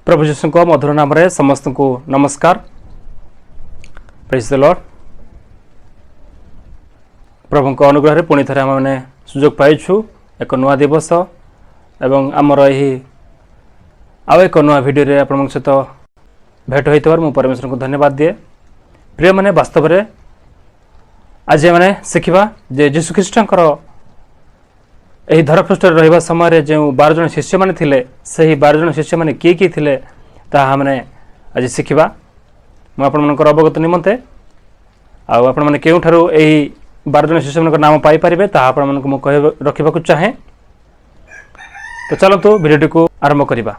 ପ୍ରଭୁ ଯୀଶୁଙ୍କ ମଧୁର ନାମରେ ସମସ୍ତଙ୍କୁ ନମସ୍କାର। Praise the Lord. ପ୍ରଭୁଙ୍କ ଅନୁଗ୍ରହରେ ପୁଣି ଥରେ ଆମେମାନେ ସୁଯୋଗ ପାଇଛୁ ଏକ ନୂଆ ଦିବସ ଏବଂ ଆମର ଏହି ଆଉ ଏକ ନୂଆ ଭିଡ଼ିଓରେ ଆପଣଙ୍କ ସହିତ ଭେଟ ହୋଇଥିବାରୁ ମୁଁ ପରମେଶ୍ୱରଙ୍କୁ ଧନ୍ୟବାଦ ଦିଏ। ପ୍ରିୟମାନେ, ବାସ୍ତବରେ ଆଜି ଆମେ ଶିଖିବା ଯେ ଯୀଶୁଖ୍ରୀଷ୍ଟଙ୍କର ଏହି ଧରାପୃଷ୍ଠରେ ରହିବା ସମୟରେ ଯେଉଁ 12 ଜଣ ଶିଷ୍ୟମାନେ ଥିଲେ, ସେହି 12 ଜଣ ଶିଷ୍ୟମାନେ କିଏ କିଏ ଥିଲେ, ତାହା ଆମେ ଆଜି ଶିଖିବା। ମୁଁ ଆପଣମାନଙ୍କର ଅବଗତ ନିମନ୍ତେ ଆଉ ଆପଣମାନେ କେଉଁଠାରୁ ଏହି 12 ଜଣ ଶିଷ୍ୟମାନଙ୍କ ନାମ ପାଇପାରିବେ, ତାହା ଆପଣମାନଙ୍କୁ ମୁଁ କହି ରଖିବାକୁ ଚାହେଁ। ତ ଚାଲନ୍ତୁ, ଭିଡ଼ିଓଟିକୁ ଆରମ୍ଭ କରିବା।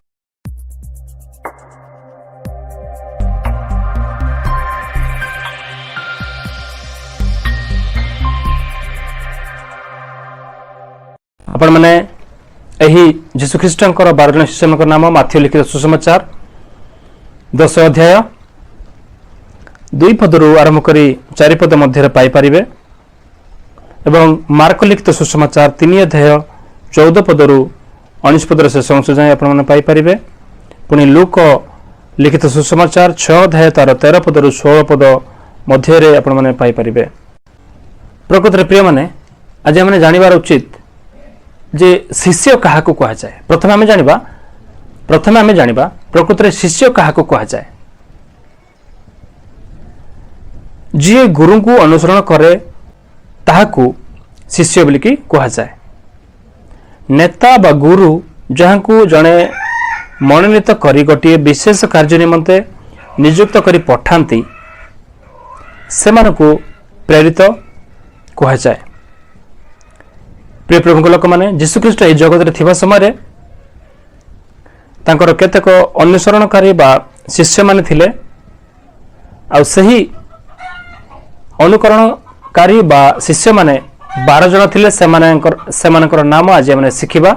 ଆପଣମାନେ ଏହି ଯୀଶୁଖ୍ରୀଷ୍ଟଙ୍କର 12 ଜଣ ଶିଷ୍ୟମାନଙ୍କ ନାମ ମାଥିଉ ଲିଖିତ ସୁସମାଚାର 10 ଅଧ୍ୟାୟ 2 ପଦରୁ ଆରମ୍ଭ କରି 4 ପଦ ମଧ୍ୟରେ ପାଇପାରିବେ ଏବଂ ମାର୍କ ଲିଖିତ ସୁସମାଚାର 3 ଅଧ୍ୟାୟ 14 ପଦରୁ 19 ପଦର ଶେଷ ଅଂଶ ଯାଏଁ ଆପଣମାନେ ପାଇପାରିବେ। ପୁଣି ଲୁକ ଲିଖିତ ସୁସମାଚାର 6 ଅଧ୍ୟାୟ ତାର 13 ପଦରୁ 16 ପଦ ମଧ୍ୟରେ ଆପଣମାନେ ପାଇପାରିବେ। ପ୍ରକୃତରେ ପ୍ରିୟମାନେ, ଆଜି ଆମେ ଜାଣିବାର ଉଚିତ ଯେ ଶିଷ୍ୟ କାହାକୁ କୁହାଯାଏ। ପ୍ରଥମେ ଆମେ ଜାଣିବା ପ୍ରକୃତରେ ଶିଷ୍ୟ କାହାକୁ କୁହାଯାଏ। ଯିଏ ଗୁରୁଙ୍କୁ ଅନୁସରଣ କରେ, ତାହାକୁ ଶିଷ୍ୟ ବୋଲିକି କୁହାଯାଏ। ନେତା ବା ଗୁରୁ ଯାହାଙ୍କୁ ଜଣେ ମନୋନୀତ କରି ଗୋଟିଏ ବିଶେଷ କାର୍ଯ୍ୟ ନିମନ୍ତେ ନିଯୁକ୍ତ କରି ପଠାନ୍ତି, ସେମାନଙ୍କୁ ପ୍ରେରିତ କୁହାଯାଏ। ପ୍ରିୟ ପ୍ରଭୁଙ୍କ ଲୋକମାନେ, ଯୀଶୁଖ୍ରୀଷ୍ଟ ଏହି ଜଗତରେ ଥିବା ସମୟରେ ତାଙ୍କର କେତେକ ଅନୁସରଣକାରୀ ବା ଶିଷ୍ୟମାନେ ଥିଲେ। ଆଉ ସେହି ଅନୁକରଣକାରୀ ବା ଶିଷ୍ୟମାନେ 12 ଜଣ ଥିଲେ। ସେମାନଙ୍କର ନାମ ଆଜି ଆମେ ଶିଖିବା।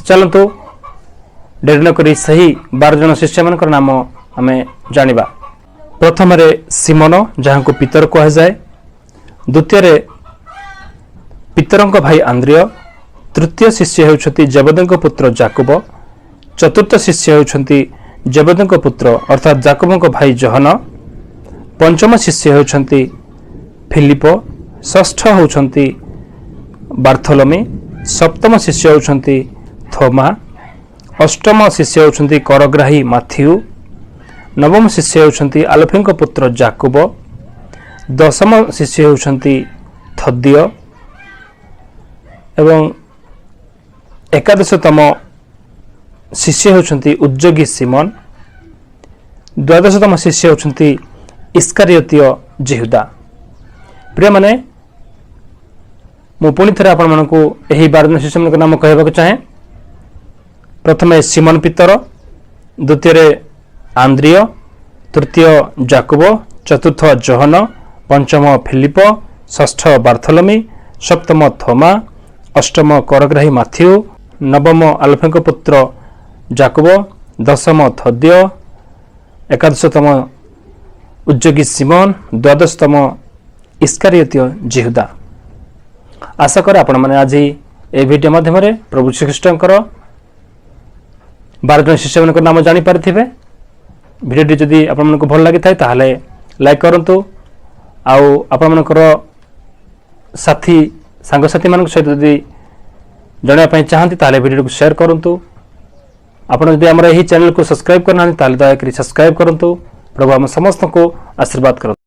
ଚାଲନ୍ତୁ, ଡେରି ନକରି ସେହି 12 ଜଣ ଶିଷ୍ୟମାନଙ୍କର ନାମ ଆମେ ଜାଣିବା। ପ୍ରଥମରେ ସିମନ, ଯାହାଙ୍କୁ ପିତର କୁହାଯାଏ। ଦ୍ୱିତୀୟରେ ପିତରଙ୍କ ଭାଇ ଆନ୍ଦ୍ରିୟ। ତୃତୀୟ ଶିଷ୍ୟ ହେଉଛନ୍ତି ଜବଦଙ୍କ ପୁତ୍ର ଜାକୁବ। ଚତୁର୍ଥ ଶିଷ୍ୟ ହେଉଛନ୍ତି ଜବଦଙ୍କ ପୁତ୍ର ଅର୍ଥାତ୍ ଜାକୁବଙ୍କ ଭାଇ ଜହନ। ପଞ୍ଚମ ଶିଷ୍ୟ ହେଉଛନ୍ତି ଫିଲିପ। ଷଷ୍ଠ ହେଉଛନ୍ତି ବାର୍ଥଲମି। ସପ୍ତମ ଶିଷ୍ୟ ହେଉଛନ୍ତି ଥୋମା। ଅଷ୍ଟମ ଶିଷ୍ୟ ହେଉଛନ୍ତି କରଗ୍ରାହୀ ମାଥିଉ। ନବମ ଶିଷ୍ୟ ହେଉଛନ୍ତି ଆଲଫିଙ୍କ ପୁତ୍ର ଜାକୁବ। ଦଶମ ଶିଷ୍ୟ ହେଉଛନ୍ତି ଥଦିୟ ଏବଂ ଏକାଦଶତମ ଶିଷ୍ୟ ହେଉଛନ୍ତି ଉଦ୍ଯୋଗୀ ସିମନ। ଦ୍ୱାଦଶତମ ଶିଷ୍ୟ ହେଉଛନ୍ତି ଇସ୍କାରିୟତୀୟ ଜିହୁଦା। ପ୍ରିୟମାନେ, ମୁଁ ପୁଣି ଥରେ ଆପଣମାନଙ୍କୁ ଏହି 12 ଜଣ ଶିଷ୍ୟମାନଙ୍କ ନାମ କହିବାକୁ ଚାହେଁ। ପ୍ରଥମେ ସିମନ ପିତର, ଦ୍ୱିତୀୟରେ ଆନ୍ଦ୍ରିୟ, ତୃତୀୟ ଜାକୁବ, ଚତୁର୍ଥ ଜହନ, ପଞ୍ଚମ ଫିଲିପ, ଷଷ୍ଠ ବାର୍ଥଲମି, ସପ୍ତମ ଥୋମା, ଅଷ୍ଟମ କରଗ୍ରାହୀ ମାଥିଉ, ନବମ ଆଲଫେଙ୍କ ପୁତ୍ର ଜାକୁବ, ଦଶମ ଥଦିୟ, ଏକାଦଶତମ ଉଦ୍ଯୋଗୀ ସିମନ, ଦ୍ୱାଦଶତମ ଇସ୍କାରିୟତୀୟ ଜିହୁଦା। ଆଶା କରେ ଆପଣମାନେ ଆଜି ଏହି ଭିଡ଼ିଓ ମାଧ୍ୟମରେ ପ୍ରଭୁ ଶ୍ରୀଖ୍ରୀଷ୍ଟଙ୍କର 12 ଜଣ ଶିଷ୍ୟମାନଙ୍କ ନାମ ଜାଣିପାରିଥିବେ। ଭିଡ଼ିଓଟି ଯଦି ଆପଣମାନଙ୍କୁ ଭଲ ଲାଗିଥାଏ, ତାହେଲେ ଲାଇକ୍ କରନ୍ତୁ ଆଉ ଆପଣମାନଙ୍କର ସାଥୀ ସାଙ୍ଗସାଥିମାନଙ୍କ ସହିତ ଯଦି ଜଣାଇବା ପାଇଁ ଚାହାନ୍ତି, ତାହେଲେ ଭିଡ଼ିଓଟିକୁ ସେୟାର କରନ୍ତୁ। ଆପଣ ଯଦି ଆମର ଏହି ଚ୍ୟାନେଲକୁ ସବସ୍କ୍ରାଇବ୍ କରିନାହାନ୍ତି, ତାହେଲେ ଦୟାକରି ସବସ୍କ୍ରାଇବ୍ କରନ୍ତୁ। ପ୍ରଭୁ ଆମ ସମସ୍ତଙ୍କୁ ଆଶୀର୍ବାଦ କରନ୍ତୁ।